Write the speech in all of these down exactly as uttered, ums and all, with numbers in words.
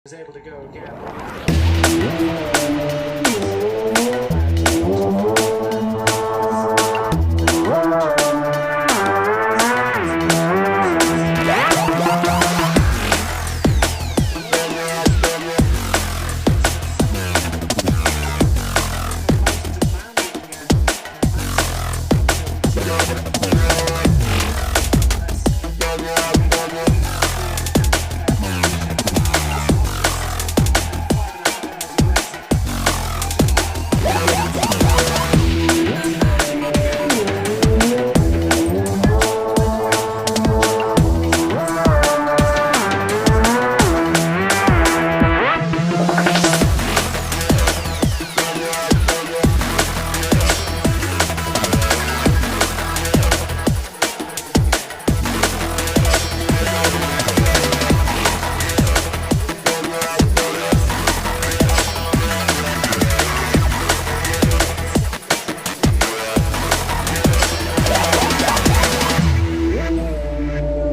Is able to go again.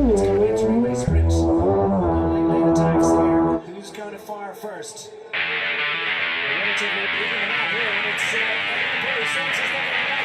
It's gonna be a three-way sprint. Late attacks here. Who's going to fire first? Relatively even out here, and it's, uh, Perry Saxon's not gonna